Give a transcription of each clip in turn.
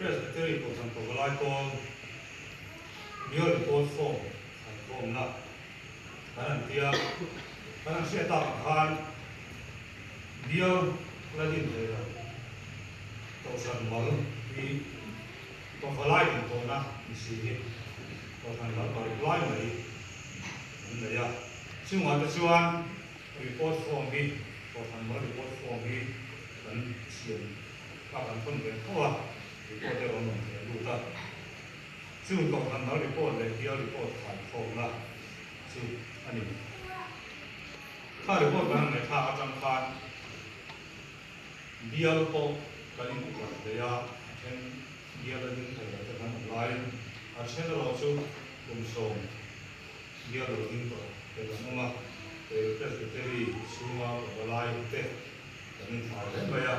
Presbytery Kohhran Pavalai Pawl Bial Report Form an khawmna kan han ti a, kan han hriat tak ang khan bial la din thei lo Kohhran mal hi Pavalai din tawhna ni si hi Kohhran mal paruk lai mai an nei a, chungah te chuan Report form hi Kohhran mal report form hi kan siam kha kan thawn ve tho a, report erawh an rawn theh lut a. Chu Kohhran mal report leh bial report khai khawmna chu a ni. Kha report kan han ngaihthlak atang khan bial pawh kan inkuhlar hle a, a then bial a ding thei lo te kan awm laiin a then erawh chu kum sawm bial lo ding tawh te kan awm a, kei Presbytery chhunga pavalai te kan inthlai hle mai a,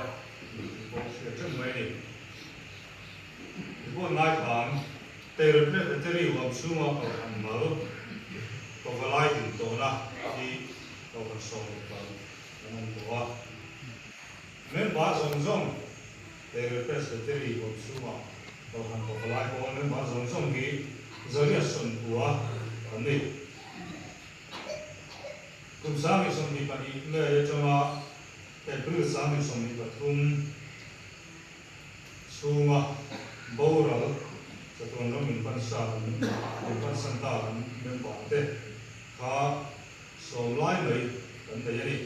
mipui pawh hriat reng mai a ni. Report ngai khan Teirul Presbytery huam chhunga Kohhran mal pavalai din tawhna hi Kohhran 12 kan awm tawh a. Member zawng zawng Teirul Presbytery huam chhunga Kohhran pavalai pawl member zawng zawng hi Zariat Sawnpua kan ni. Kum 2022 May atanga April 2023 chhunga boral chatuan ram min pansa min pansan ta kan member te kha sawm lai mai kan nei a ni.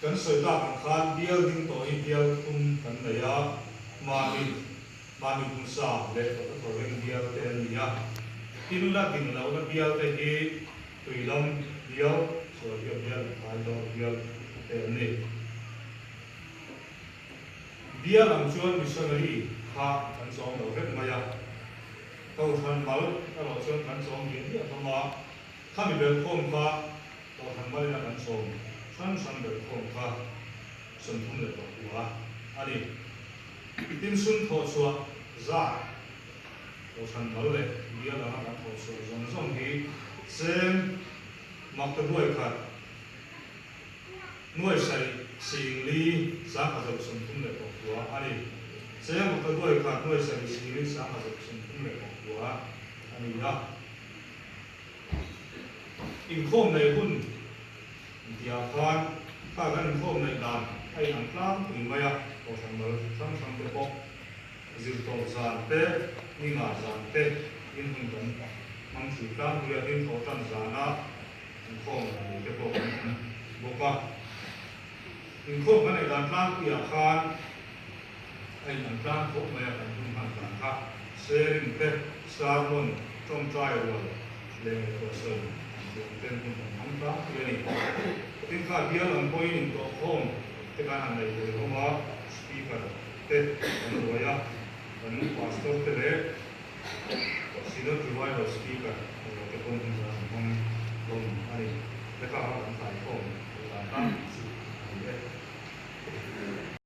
Kan sawi tak ang khan bial ding tawh hi bial thum kan nei a, mahni mahni hmunsa leh kawta thawveng bial te an ni a. Tin la ding lohna bial te hi Tuilam bial, Sualhia bial leh Thaidawr bial te an ni. Bial ang chuan missionary kha kan chawm lo vek mai a, Kohhran mal erawh chuan kan chawm diah diah hlawm a, khami belhkhawm kha Kohhran malina kan chawm hran hran belhkhawm kha 39 a ni. Tin sum thawhchhuah zat Kohhran mal leh bial anga kan thawhchhuah zawng zawng hi cheng makta duai khat nuai sarih singli 539 a ni. Cheng makta duai khat nuai sarih singli 539 a ni a. Inkhawm nei hun intiah khan kha kan inkhawm neih dan a inang tlangpui mai a, Kohhran mal hrang hrang te pawh zirtawp zan te, ninga zan te in hun kan hmang thin tlangpui a, tin thawh tan zana inkhawm nei te pawh kan awm bawk a. Inkhawm kan neih dan tlangpuiah khan a inang tlang khawp mai a, kan hun hman dan kha sharing te, sermon, tawngtai rual leh ngaihtuah sawi ang tih ang ten hun kan hmang tlangpui a ni. Tin kha bial ang pawhin intawhkhawm te kan han nei thei hlawm a, speaker te kan ruai a, kan pastor te leh Synod Revival speaker erawh te pawn hun kan han hmang hlawm a ni. Heta kha kan thlaikhawm dan tlangpui chu a ni e.